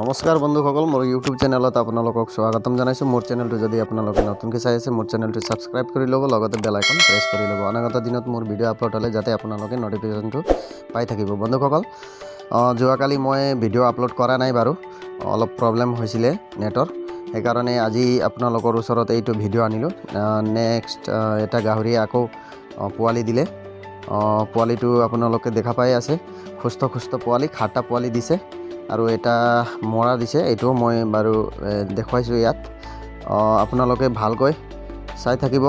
নমস্কাৰ বন্ধুসকল, মোৰ ইউটিউব চেনেলত আপোনালোকক স্বাগতম জনাইছোঁ। মোৰ চেনেলটো যদি আপোনালোকে নতুনকৈ চাই আছে, মোৰ চেনেলটো ছাবস্ক্ৰাইব কৰি ল'ব, লগতে বেল আইকন প্ৰেছ কৰি ল'ব, অনাগত দিনত মোৰ ভিডিঅ' আপলোড হ'লে যাতে আপোনালোকে ন'টিফিকেশ্যনটো পাই থাকিব। বন্ধুসকল, যোৱাকালি মই ভিডিঅ' আপলোড কৰা নাই বাৰু, অলপ প্ৰব্লেম হৈছিলে নেটৰ। সেইকাৰণে আজি আপোনালোকৰ ওচৰত এইটো ভিডিঅ' আনিলোঁ। নেক্সট এটা গাহৰিয়ে আকৌ পোৱালি দিলে। পোৱালিটো আপোনালোকে দেখা পাই আছে, সুস্থ সুস্থ পোৱালি, সাতটা পোৱালি দিছে আৰু এটা মৰা দিছে। এইটোও মই বাৰু দেখুৱাইছোঁ ইয়াত। আপোনালোকে ভালকৈ চাই থাকিব।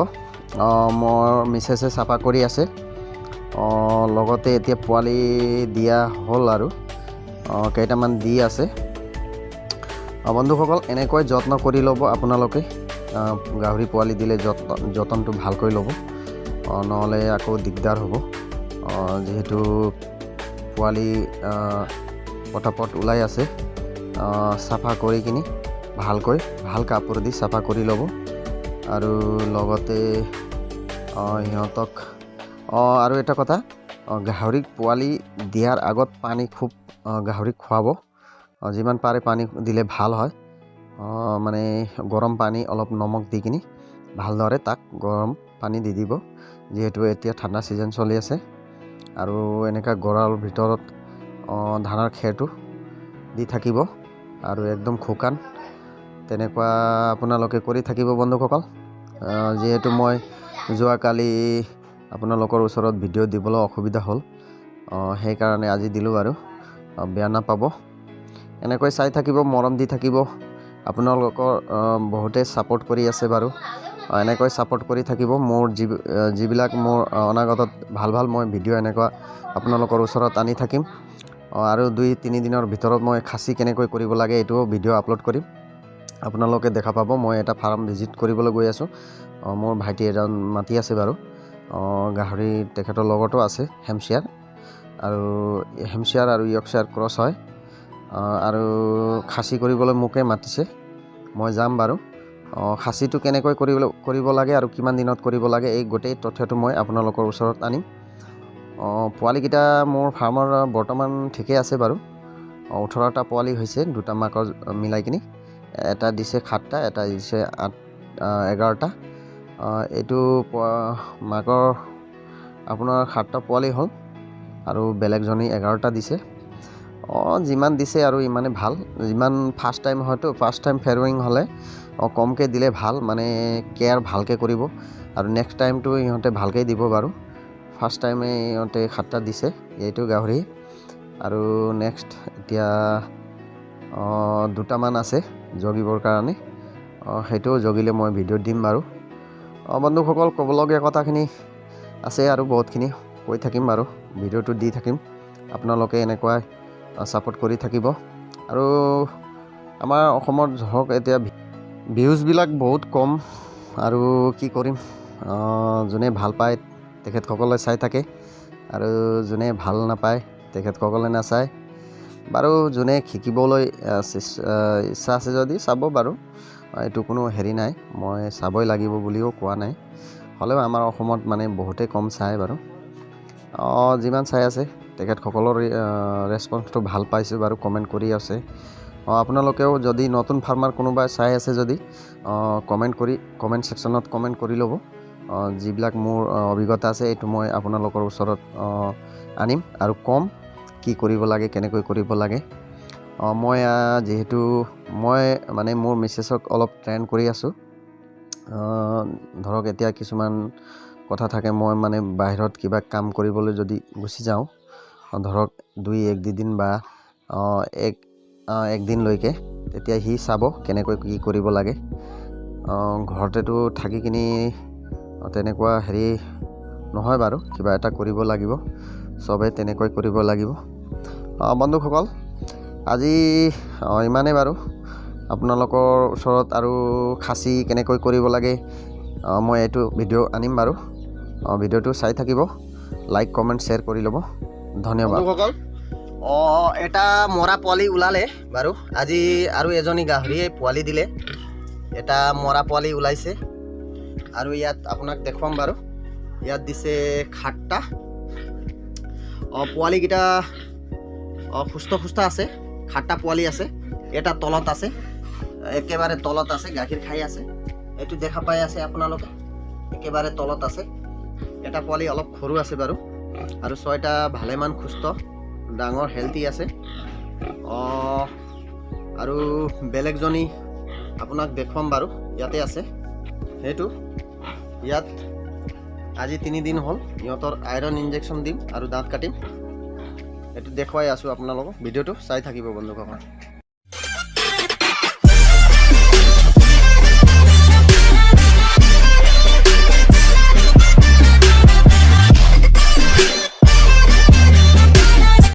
মোৰ মিছেছে চাফা কৰি আছে। লগতে এতিয়া পোৱালি দিয়া হ'ল আৰু কেইটামান দি আছে। বন্ধুসকল, এনেকৈ যত্ন কৰি ল'ব আপোনালোকে। গাহৰি পোৱালি দিলে যতনটো ভালকৈ ল'ব, নহ'লে আকৌ দিগদাৰ হ'ব। যিহেতু পোৱালি পটাপট ওলাই আছে, চাফা কৰি কিনি ভালকৈ ভাল কাপোৰ দি চাফা কৰি ল'ব। আৰু লগতে সিহঁতক আৰু এটা কথা, গাহৰিক পোৱালি দিয়াৰ আগত পানী খুব গাহৰিক খুৱাব। যিমান পাৰে পানী দিলে ভাল হয়। মানে গৰম পানী অলপ নমক দি কিনি ভালদৰে তাক গৰম পানী দি দিব, যিহেতু এতিয়া ঠাণ্ডা ছিজন চলি আছে। আৰু এনেকুৱা গঁৰাল ভিতৰত ধানৰ খেৰটো দি থাকিব আৰু একদম শুকান তেনেকুৱা আপোনালোকে কৰি থাকিব। বন্ধুসকল, যিহেতু মই যোৱাকালি আপোনালোকৰ ওচৰত ভিডিঅ' দিবলৈ অসুবিধা হ'ল, সেইকাৰণে আজি দিলোঁ বাৰু, বেয়া নাপাব। এনেকৈ চাই থাকিব, মৰম দি থাকিব। আপোনালোকৰ বহুতে ছাপোৰ্ট কৰি আছে বাৰু, এনেকৈ ছাপোৰ্ট কৰি থাকিব। মোৰ যিবিলাক মোৰ অনাগতত ভাল ভাল মই ভিডিঅ' এনেকুৱা আপোনালোকৰ ওচৰত আনি থাকিম। আৰু 2-3 দিনৰ ভিতৰত মই খাচী কেনেকৈ কৰিব লাগে, এইটোও ভিডিঅ' আপলোড কৰিম, আপোনালোকে দেখা পাব। মই এটা ফাৰ্ম ভিজিট কৰিবলৈ গৈ আছোঁ। মোৰ ভাইটি এজন মাতি আছে বাৰু। গাহৰি তেখেতৰ লগতো আছে, হেমচিয়াৰ আৰু হেমচিয়াৰ আৰু য়ৰ্কশ্বায়াৰ ক্ৰছ হয়। আৰু খাচী কৰিবলৈ মোকে মাতিছে, মই যাম বাৰু। খাচীটো কেনেকৈ কৰিব লাগে আৰু কিমান দিনত কৰিব লাগে, এই গোটেই তথ্যটো মই আপোনালোকৰ ওচৰত আনিম। পোৱালিকেইটা মোৰ ফাৰ্মৰ বৰ্তমান ঠিকেই আছে বাৰু। 18টা পোৱালি হৈছে দুটা মাকৰ মিলাই কিনি। এটা দিছে সাতটা, এটা দিছে 8, 11টা। এইটো মাকৰ আপোনাৰ সাতটা পোৱালি হ'ল আৰু বেলেগজনী 11টা দিছে। যিমান দিছে আৰু ইমানে ভাল। যিমান ফাৰ্ষ্ট টাইম হয়তো, ফাৰ্ষ্ট টাইম ফেৰৱিং হ'লে কমকৈ দিলে ভাল, মানে কেয়াৰ ভালকৈ কৰিব আৰু নেক্সট টাইমটো ইহঁতে ভালকৈ দিব বাৰু। ফাৰ্ষ্ট টাইমে ইহঁতে সাতটা দিছে এইটো গাহৰি। আৰু নেক্সট এতিয়া দুটামান আছে জগিবৰ কাৰণে। সেইটোও জগিলে মই ভিডিঅ' দিম বাৰু। বন্ধুসকল, ক'বলগীয়া কথাখিনি আছে আৰু বহুতখিনি কৈ থাকিম বাৰু, ভিডিঅ'টো দি থাকিম। আপোনালোকে এনেকুৱাই ছাপোৰ্ট কৰি থাকিব। আৰু আমাৰ অসমত ধৰক এতিয়া ভিউজবিলাক বহুত কম আৰু কি কৰিম, যোনে ভাল পায় তেখেতসকলে চাই থাকে আৰু যোনে ভাল নাপায় তেখেতসকলে নাচায় বাৰু। যোনে শিকিবলৈ ইচ্ছা আছে যদি চাব বাৰু, এইটো কোনো হেৰি নাই, মই চাবই লাগিব বুলিও কোৱা নাই। হ'লেও আমাৰ অসমত মানে বহুতেই কম চায় বাৰু। যিমান চাই আছে তেখেতসকলৰ ৰেচপন্সটো ভাল পাইছোঁ বাৰু, কমেণ্ট কৰি আছে। আপোনালোকেও যদি নতুন ফাৰ্মাৰ কোনোবা চাই আছে যদি কমেণ্ট কৰি কমেণ্ট ছেকশ্যনত কমেণ্ট কৰি ল'ব। যিবিলাক মোৰ অভিজ্ঞতা আছে, এইটো মই আপোনালোকৰ ওচৰত আনিম আৰু ক'ম কি কৰিব লাগে, কেনেকৈ কৰিব লাগে। মই যিহেতু মই মানে মোৰ মিছেছক অলপ ট্ৰেইন কৰি আছোঁ। ধৰক এতিয়া কিছুমান কথা থাকে, মই মানে বাহিৰত কিবা কাম কৰিবলৈ যদি গুচি যাওঁ, ধৰক দুই এক দুদিন বা একদিনলৈকে, তেতিয়া সি চাব কেনেকৈ কি কৰিব লাগে। ঘৰতেতো থাকি কিনি তেনেকুৱা হেৰি নহয় বাৰু, কিবা এটা কৰিব লাগিব, চবেই তেনেকৈ কৰিব লাগিব। বন্ধুসকল, আজি ইমানেই বাৰু। আপোনালোকৰ ওচৰত আৰু খাচী কেনেকৈ কৰিব লাগে, মই এইটো ভিডিঅ' আনিম বাৰু। ভিডিঅ'টো চাই থাকিব, লাইক, কমেণ্ট, শ্বেয়াৰ কৰি ল'ব। ধন্যবাদ। বন্ধুসকল, এটা মৰা পোৱালি ওলালে বাৰু। আজি আৰু এজনী গাহৰিয়ে পোৱালি দিলে, এটা মৰা পোৱালি ওলাইছে। আৰু ইয়াত আপোনাক দেখুৱাম বাৰু, ইয়াত দিছে সাতটা। পোৱালিকেইটা সুস্থ সুস্থ আছে, সাতটা পোৱালি আছে। এটা তলত আছে, একেবাৰে তলত আছে, গাখীৰ খাই আছে। এইটো দেখা পাই আছে আপোনালোকে, একেবাৰে তলত আছে। এটা পোৱালি অলপ সৰু আছে বাৰু, আৰু 6টা ভালেমান সুস্থ ডাঙৰ হেল্থি আছে। আৰু বেলেগজনী আপোনাক দেখুৱাম বাৰু, ইয়াতে আছে। সেইটো ইয়াত আজি 3 দিন হ'ল। ইহঁতৰ আইৰণ ইনজেকশ্যন দিম আৰু দাঁত কাটিম। এইটো দেখুৱাই আছোঁ আপোনালোকক, ভিডিঅ'টো চাই থাকিব বন্ধুসকল।